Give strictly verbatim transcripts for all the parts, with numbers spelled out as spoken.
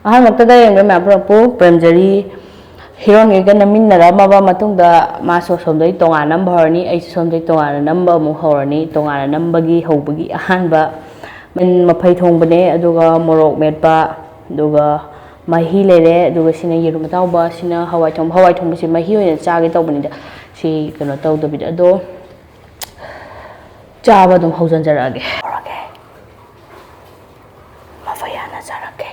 ꯑꯍꯥꯟꯕꯃꯛꯇꯗ ꯌꯦꯡꯕ ꯃꯌꯥꯝ ꯄꯨꯝꯅꯃꯛꯄꯨ ꯄ꯭ꯔꯦꯝꯖꯔꯤ꯫ ꯍꯤꯔꯣꯟꯈꯩꯒ ꯅꯝꯃꯤꯟꯅꯔꯝꯃꯕ ꯃꯇꯨꯡꯗ ꯃꯥꯁꯨ ꯑꯁꯣꯝꯗꯒꯤ ꯇꯣꯉꯥꯟꯅ ꯅꯝꯕ ꯍꯧꯔꯅꯤ, ꯑꯩꯁꯨ ꯁꯣꯝꯗꯒꯤ ꯇꯣꯉꯥꯟꯅ ꯅꯝꯕ ꯑꯃꯨꯛ ꯍꯧꯔꯅꯤ꯫ ꯇꯣꯉꯥꯟꯅ ꯅꯝꯕꯒꯤ ꯍꯧꯕꯒꯤ ꯑꯍꯥꯟꯕ ꯃꯐꯩ ꯊꯣꯡꯕꯅꯦ, ꯑꯗꯨꯒ ꯃꯣꯔꯣꯛ ꯃꯦꯠꯄ, ꯑꯗꯨꯒ ꯃꯍꯤ ꯂꯩꯔꯦ, ꯑꯗꯨꯒ ꯁꯤꯅ ꯌꯦꯔꯨꯝ ꯑꯇꯥꯎꯕ, ꯁꯤꯅ ꯍꯋꯥꯏ ꯊꯣꯡꯕ꯫ ꯍꯋꯥꯏ ꯊꯣꯡꯕꯁꯤ ꯃꯍꯤ ꯑꯣꯏꯅ ꯆꯥꯒꯦ ꯇꯧꯕꯅꯤꯗ, ꯁꯤ ꯀꯩꯅꯣ ꯇꯧꯗꯕꯤꯗ꯫ ꯑꯗꯣ ꯆꯥꯕ ꯑꯗꯨꯝ ꯍꯧꯖꯤꯟꯖꯔꯛꯑꯒꯦ꯫ ꯍꯧꯔꯒꯦ꯫ ꯃꯐꯩ ꯍꯥꯟꯅ ꯆꯥꯔꯛꯀꯦ꯫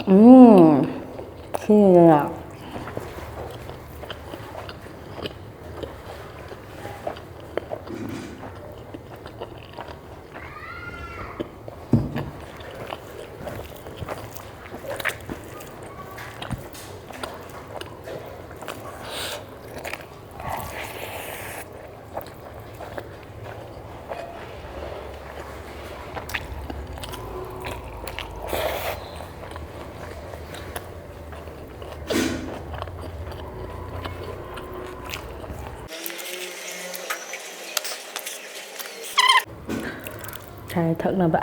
ꯎꯝ, ꯁꯤꯅꯤꯗꯅ꯫ ꯆꯥꯅ ꯊꯛꯅꯕ꯫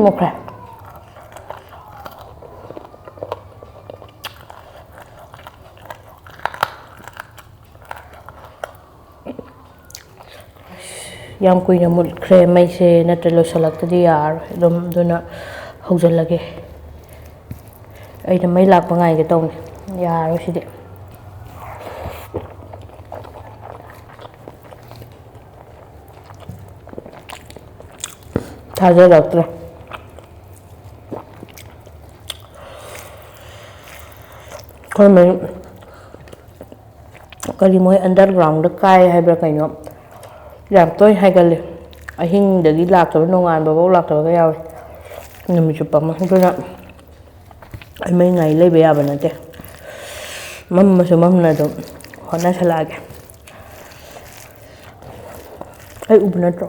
ꯃꯨꯠꯈ꯭ꯔꯦ꯫ ꯌꯥꯝ ꯀꯨꯏꯅ ꯃꯨꯠꯈ꯭ꯔꯦ ꯃꯩꯁꯦ, ꯅꯠꯇ꯭ꯔ ꯂꯣꯏꯁꯤꯜꯂꯛꯇꯗꯤ ꯌꯥꯔꯔꯣꯏ꯫ ꯑꯗꯨꯝ ꯑꯗꯨꯅ ꯍꯧꯖꯤꯜꯂꯒꯦ꯫ ꯑꯩꯅ ꯃꯩ ꯂꯥꯛꯄ ꯉꯥꯏꯒꯦ ꯇꯧꯅꯤ꯫ ꯌꯥꯔꯔꯣꯏ ꯁꯤꯗꯤ꯫ ꯊꯥꯖꯔꯛꯇ꯭ꯔꯦ꯫ ꯑꯩꯈꯣꯏ ꯃꯌꯨꯝ ꯀꯔꯤ, ꯃꯣꯏ underground ꯀꯥꯏ ꯍꯥꯏꯕ꯭ꯔꯥ ꯀꯩꯅꯣ, ꯌꯥꯝ ꯇꯣꯏ ꯍꯥꯏꯒꯜꯂꯤ꯫ ꯑꯍꯤꯡꯗꯒꯤ ꯂꯥꯛꯇꯕ, ꯅꯣꯡꯉꯥꯟꯕꯐꯥꯎ ꯂꯥꯛꯇꯕꯒ ꯌꯥꯎꯋꯤ, ꯅꯨꯃꯤꯠ ꯆꯨꯞꯄ ꯑꯃ꯫ ꯑꯗꯨꯅ ꯑꯩ ꯃꯩ ꯉꯥꯏ ꯂꯩꯕ ꯌꯥꯕ ꯅꯠꯇꯦ꯫ ꯃꯝꯃꯁꯨ ꯃꯝꯅ ꯑꯗꯨꯝ ꯍꯣꯠꯅꯁꯜꯂꯛꯑꯒꯦ꯫ ꯑꯩ ꯎꯕ ꯅꯠꯇ꯭ꯔꯣ?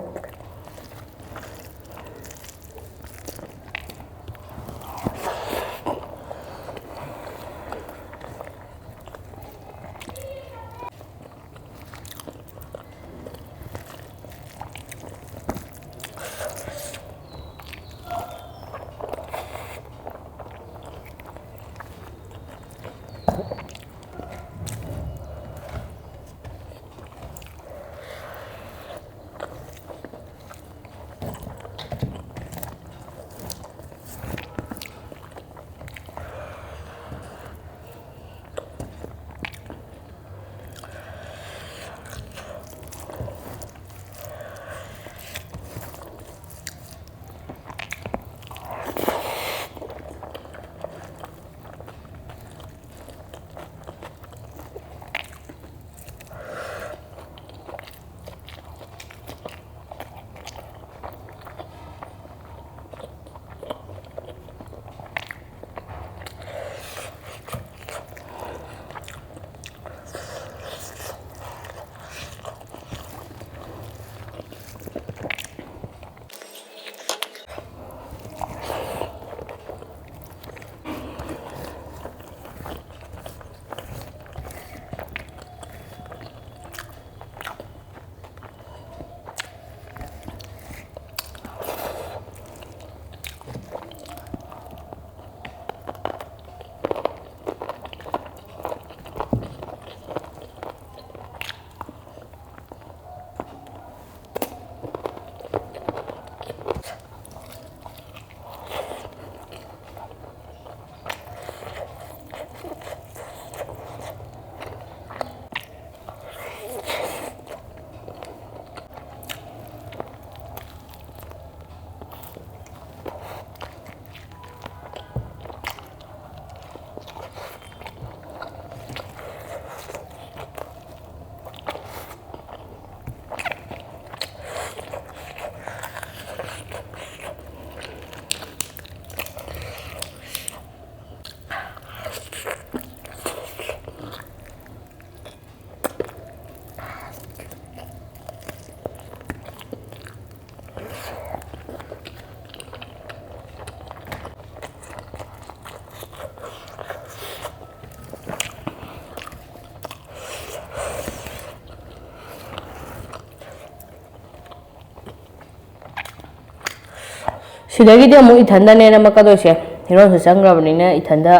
ꯁꯤꯗꯒꯤꯗꯤ ꯑꯃꯨꯛ ꯏꯊꯟꯗꯅꯦ ꯅꯝꯃꯛꯀꯗꯣꯏꯁꯦ꯫ ꯍꯤꯔꯣꯟꯁꯨ ꯆꯪꯈ꯭ꯔꯕꯅꯤꯅ ꯏꯊꯟꯗ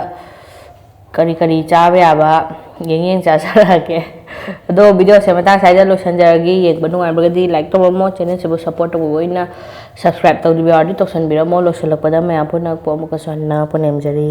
ꯀꯔꯤ ꯀꯔꯤ ꯆꯥꯕ ꯌꯥꯕ ꯌꯦꯡ ꯌꯦꯡ ꯆꯥꯖꯔꯛꯑꯒꯦ꯫ ꯑꯗꯣ ꯚꯤꯗꯤꯑꯣꯁꯦ ꯃꯇꯥꯡ ꯁ꯭ꯋꯥꯏꯗ ꯂꯣꯏꯁꯤꯟꯖꯔꯒꯦ꯫ ꯌꯦꯡꯕ ꯅꯨꯡꯉꯥꯏꯕꯒꯗꯤ ꯂꯥꯏꯛ ꯇꯧꯔꯝꯃꯣ, ꯆꯦꯅꯦꯜꯁꯤꯕꯨ ꯁꯞꯄꯣꯔꯠ ꯇꯧꯕꯤꯕ ꯑꯣꯏꯅ ꯁꯕꯁꯀ꯭ꯔꯥꯏꯕ ꯇꯧꯕꯤꯕ ꯌꯥꯎꯔꯗꯤ ꯇꯧꯁꯟꯕꯤꯔꯝꯃꯣ꯫ ꯂꯣꯏꯁꯤꯜꯂꯛꯄꯗ ꯃꯌꯥꯝ ꯄꯨꯟꯅ ꯄꯣꯛ ꯑꯃꯨꯛꯀꯁꯨ ꯍꯟꯅ ꯄꯨꯅꯦꯝꯖꯔꯤ꯫